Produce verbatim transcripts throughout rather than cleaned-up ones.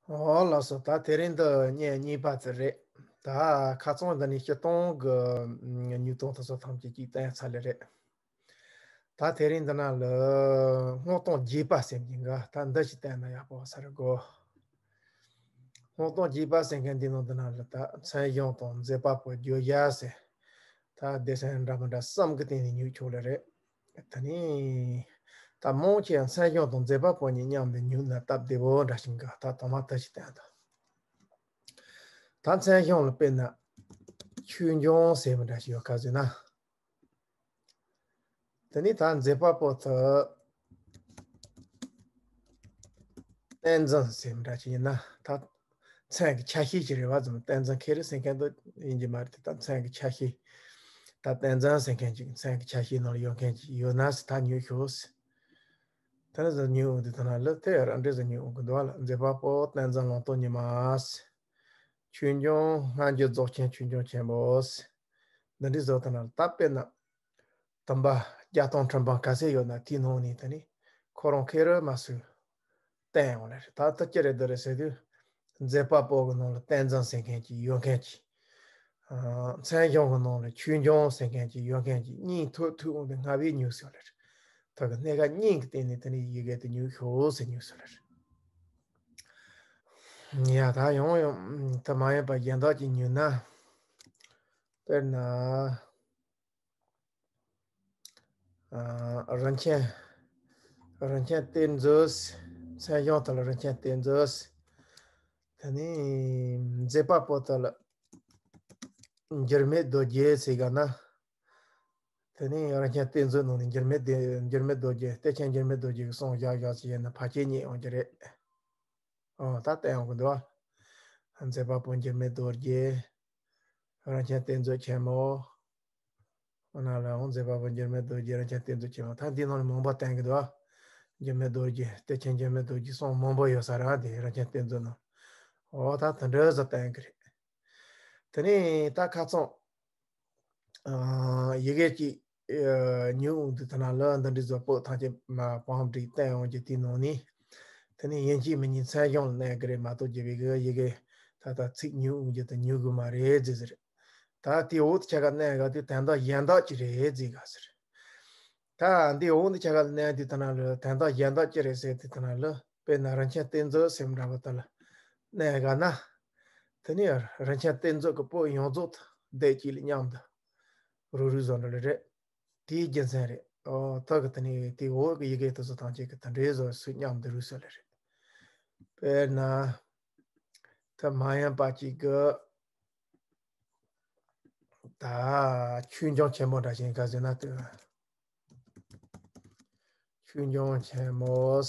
ཨོ་ལགས་སོ། ད་དེ་རིང་འདི་བརྙན་གཉིས་པ་དེ་རེད། ད་ཁ་སང་འདི་ནས་སྤྱིར་བཏང་གི་ཉུང་གཏོང་དེ་ཚོ་ཐམས་ཅད་ཅིག་བསྟན་ཚར་ལེ་རེད། ད་དེ་རིང་འདི་ན་ལ་སྔོག་སྟངས་རྒྱས་པ་ཟེར་གྱི་འགའ་ད་འདི་ཞིག་བསྟན་ན་ཡག་པོ་ས་རེད་གོ། སྔོག་སྟངས་རྒྱས་པ་ཟེར་མཁན་འདི་ནང་འདི་ན་ལ་ད་མཚན་གཞུང་དང་མཛད་པ་པོ་བརྗོད་བྱ་ཟེར། ད་སྡེ་ཚན་འདྲ་མི་འདྲ་གསུམ་གྱི་སྟེང་ནས་ཉུག་ཆོག་ལེ་རེད། ད་ནི། ད་མང་ཆེ་མཚན་གཞུང་དང་མཛད་པ་པོ་གཉིས་མཉམ་དུ་ཉུག་ན་སྟབས་བདེ་བོ་འདྲ་ཞིག་འགའ་ད་དང་མ་ད་ཞིག་བསྟན་ད། ད་མཚན་གཞུང་ལ་དཔེར་ན། ཆོས་འབྱུང་ཟེར་བ་འདྲ་ཞིག་ཡོད་ཁ་ཟེར་ན། དེ་ནི་ད་མཛད་པ་པོ་དེ། བསྟན་འཛིན་ཟེར་བ་འདྲ་ཞིག་ཡིན་ན་ད། མཚན་གྱི་ཆ་ཤས་ཅིག་རེད་བ་ཙམ་བསྟན་འཛིན་མཁན་རེད་ཟེར་མཁན་དུ་ཡིན་གྱི་མ་རེད་དེ་ད་མཚན་གྱི་ཆ་ཤས། ད་བསྟན་འཛིན་ཟེར་མཁན་ཅིག་མཚན་གྱི་ཆ་ཤས་ནང་ལ་ཡོད་མཁན་ཅིག་ཡོད་ན་ཟེར་ད་ཉུག་ཤོག་ཟེར། དེ་ནས་ཟེར་ཉུག་འོང་དུས་ད་ན་ལ་དེ་རང་འདྲེས་ཟེར་ཉུག་འོང་གི་འདུག་ལ། མཛད་པ་པོ་བསྟན་འཛིན་ལུང་རྟོགས་ཉི་མ་ཟེར། ཆོས་འབྱུང་སྔ་འགྱུར་རྫོགས་ཆེན་ཆོས་འབྱུང་ཆེན་མོ་ཟེར། འདི་འདྲའི་བཟོ་ད་ན་ལ་ད་དཔེར་ན། དུམ་པ་བརྒྱ་སྟོང་ཁྲི་འབུམ་ག་ཚད་ཡོད་ན་དེའི་ནང་ནས་ད་ནི་ཁོ་རང་ཁེ་རུ་མ་སུ་བསྟན་ཡོང་ལེ་རེད། ད་ལྟ་ཅི་རེད་འདི་རེད་ཟེར་དུས། མཛད་པ་པོ་གི་ནང་ལ་བསྟན་འཛིན་ཟེར་མཁན་གྱི་ཡོད་མཁན་གྱི། ཨ། མཚན་གཞུང་གི་ནང་ལ་ཆོས་འབྱུང་ཟེར་མཁན་གྱི་ཡོད་མཁན་གྱི་གཉིས་ཐུག་ཐུག་འོང་དུས་སྔ་བས་ཉུག་ཟེར་ལེ་རེད། ད་གི་གནད་འགག་གཉིས་ཀྱི་སྟེང་ནས་དེ་ནི་ཡི་གེ་དེ་ཉུག་ཤོག་ཟེར་ཉུག་ཟེར་ལེ་རེད། ཡ་ད་ཡོང་ཡོང་ད་མ་ཡིན་པ་གཞན་དག་ཅིག་ཉུག་ན། དཔེར་ན། ཨ། རིན་ཆེན། རིན་ཆེན་གཏེར་མཛོད། མཚན་གཞུང་དེ་ལ་རིན་ཆེན་གཏེར་མཛོད། དེ་ནས་མཛད་པ་པོ་དེ་ལ་འགྱུར་མེད་རྡོ་རྗེ་ཟེར་ག་ན། དེ་ནས་རིན་ཆེན་གཏེར་མཛོད་ནང་ནས་འགྱུར་མེད་རྡོ་འགྱུར་མེད་རྡོ་རྗེ་གཏེར་ཆེན་འགྱུར་མེད་རྡོ་རྗེ་གི་གསུང་བཞག་བཞག་ཅིག་ཡིན་ན་ཕལ་ཆེར་རྙེད་འོང་གི་རེད། ཨོ་ད་བསྟན་འོང་གི་འདུག་ཨ། མཛད་པ་པོ་འགྱུར་མེད་རྡོ་རྗེ། རིན་ཆེན་གཏེར་མཛོད་ཆེན་མོ། ཨོ་ན་ལ་འོང་མཛད་པ་པོ་འགྱུར་མེད་རྡོ་རྗེ་རིན་ཆེན་གཏེར་མཛོད་ཆེན་མོ་ད་འདི་ནང་ནས་མང་པོ་བསྟན་གི་འདུག་ཨ། འགྱུར་མེད་རྡོ་རྗེ་གཏེར་ཆེན་འགྱུར་མེད་རྡོ་རྗེ་གསུང་མང་པོ་ཡོད་ས་ར་དེ་རིན་ཆེན་གཏེར་མཛོད་ནང་། ཨོ་ད་དེ་འདྲ་ཟེར་བསྟན་གི་རེད། དེ་ནས་ད་ཁ་སང་། ཨ། ཡི་གེ་གཅིག་ཨ། ཉུང་འོང་དུས་ད་ན་ལ་འདི་འདྲའི་བཟོ་པོ་ཐམས་ཅད་མ་པང་སྒྲིག་བསྟན་འོང་གི་དེའི་ནང་ནས། དེ་ནས་ཡིན་གཅིག་མིན་གཉིས་མཚན་གཞུང་ལ་གནས་གི་རེད་མ་གཏོགས་རྒྱུ་བའི་གི་ཡི་གེ་ད་ལྟ་ཚིག་ཉུང་འོང་གི་དང་ཉུང་གི་མ་རེད་ཟེར་ཟེར། ད་དེའི་འོག་ཏུ་ཆ་ག་གནས་ག་དུས་དོན་དག་གཞན་དག་ཅིག་རེད་ཟེར་ག་ཟེར། ད་འདིའི་འོག་ཏུ་ཆ་ག་གནས་དུས་ད་ན་ལ་དོན་དག་གཞན་དག་ཅིག་རེད་ཟེར་དུས་ད་ན་ལ་དཔེར་ན་རིན་ཆེན་གཏེར་མཛོད་ཟེར་འདྲ་བ་ད་ལ་གནས་ག་ན། དེ་ནས་རིན་ཆེན་གཏེར་མཛོད་ཀྱི་པོད་ཡོངས་རྫོགས་དང་བསྡད་ཀྱི་ལ་མཉམ་དུ་རུ་རུ་བཟོ་འདྲ་ལ་རེད། དེའི་རྒྱུ་མཚན་རེད། ཨོ་ད་གི་དེ་ནས་དེའི་འོག་གི་ཡི་གེ་དེ་ཚོ་ཐམས་ཅད་ཀྱི་དེ་འདྲའི་བཟོ་སུ་མཉམ་དུ་རུ་སུ་ལ་རེད། དཔེར་ན། ད་མ་ཡིན་པ་ཅིག་གི་ད་ཆོས་འབྱུང་ཆེན་མོ་འདྲ་ཞིག་ག་ཟེར་ན་དུ། ཆོས་འབྱུང་ཆེན་མོ།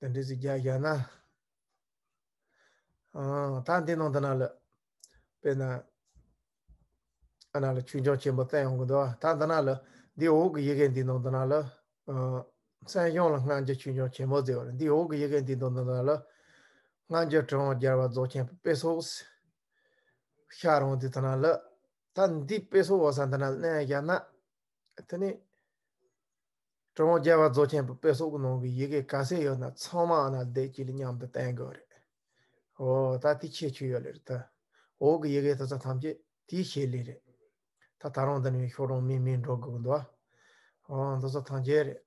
དེ་འདྲ་ཟིག་རྒྱག་བཞག་ན། ཨང་། ད་འདི་ནང་འདི་ན་ལ། དཔེར་ན། ཨ་ན་ལ་ཆོས་འབྱུང་ཆེན་པོ་བསྟན་ཡོང་གི་འདུག་ད་འདི་ན་ལ། འདི་འོག་གི་ཡི་གེ་འདི་ནང་འདི་ན་ལ། ཨ། མཚན་གཞུང་ལ་སྔ་འགྱུར་ཆོས་འབྱུང་ཆེན་མོ་ཟེར་བ་རེད། འདི་འོག་གི་ཡི་གེ་འདི་ནང་འདི་ན་ལ། སྔ་འགྱུར་གྲུབ་དབང་རྒྱལ་བ་རྫོགས་ཆེན་པོའི་དཔེ་སོགས། ཤར་འོང་དུས་ད་ན་ལ། ད་འདི་དཔེ་སོགས་འོག་ས་འདི་ན་གནས་བཞག་ན། དེ་ནས། གྲུབ་དབང་རྒྱལ་བ་རྫོགས་ཆེན་པོའི་དཔེ་སོགས་ཀྱི་ནང་གི་ཡི་གེ་ག་ཚད་ཡོད་ན་ཚང་མ་ཨ་ན་བསྡད་ཀྱི་ལ་མཉམ་དུ་བསྟན་དགོས་རེད། འོ་ད་དེ་ཁྱད་ཆོས་ཡོད་ལེ་རེད་ད། འོག་གི་ཡི་གེ་དེ་ཚོ་ཐམས་ཅད་དེའི་ཞལ་ལས་རེད། ད་ད་རུང་འདི་ནས་ཤོག་རོང་མིན་མིན་འགྲོ་དགོས་ཀྱི་འདུག་ཨ། འོ་འདི་ཚོ་ཐམས་ཅད་རེད།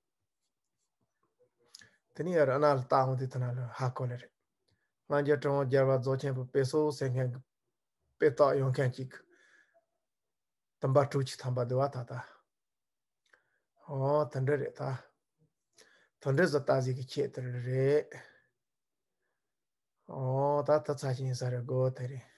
དེ་ནས་ཡར་ཨ་ན་ལ་བལྟ་འོང་དུས་དེ་ན་ལ་ཧ་གོ་ལེ་རེད། སྔ་འགྱུར་གྲུབ་དབང་རྒྱལ་བ་རྫོགས་ཆེན་པོའི་དཔེ་སོགས་ཟེར་མཁན་གྱི་དཔེ་རྟགས་ཡོད་མཁན་ཅིག་དུམ་པ་དྲུག་ཅུ་ཐམ་པ་འདུག་བ་ད་ལྟ། ཨོ་དེ་འདྲ་རེད་ད། དེ་འདྲ་ཟེར་ལྟ་ཟིག་གི་ཆེད་དེ་རེད། ཨོ་ད་ད་ཚ་ཞིང་ས་རེ་དགོས་དེ་རེད།